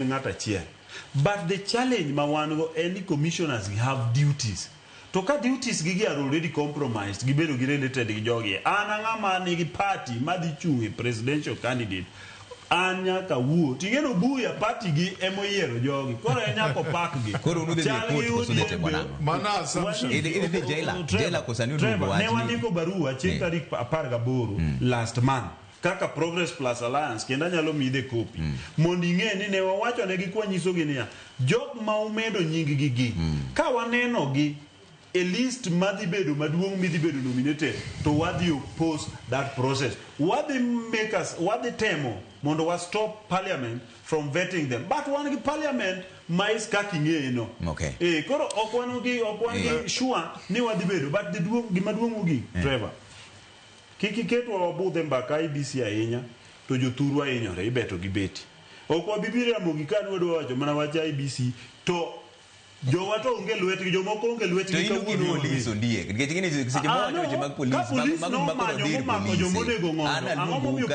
Ng'at achiel. But the challenge ma wan go en ni commissioners gi have duties. To ka duties gi gi are already compromised, gibedo gi related gi jogi. An ang'ama nigi party madhi chung' e presidential candidate. An nyaka wuo. Ting'eno Buya party gi emoyiero jogi. Koro en nyaka opak gi. Koro unudhi dhi Chal e court gi koso udhi ODM timo nang'o? Mano assumption. Idhi dhi jela. Trevor, Jela koso ni Trevor, oluongo ne wach ni- wandiko barua chieng' Eh. tarik 18 last month kaka Progress Plus Alliance kendo anyalo miyi the copy mondo ing'e ni ne wawachonegi kwanyisogi niya jok ma umedo nying gi gi ka waneno gi e list madhi bedo maduong' midhi bedo nominated to wadhi oppose that process, wadhi make us, wadhi temo mondo wa stop parliament from vetting them, but wan gi parliament ma is kaka ing'eye no. Eh, koro ok wan gi sure ni wadhi bedo, but the duong' gima duong' mogik, Trevor, kik iketwa wabudh e mbaka IEBC ahinya to jothurwa hinyore ibeto gi beti. Ok wabi biro Ramogi ka ni wadwa wacho mana wach IEBC to jowa to onge lwetgi, jomoko onge To lwetgi in kawuono gimiyo onge. polis ondiek nikech ing'e ni seche Ah, mawacho no, weche mag polis ka polis mago makoro nomanyo dhir momako polise jomonego ng'ondo, an ang'o aluongou momiyo ka.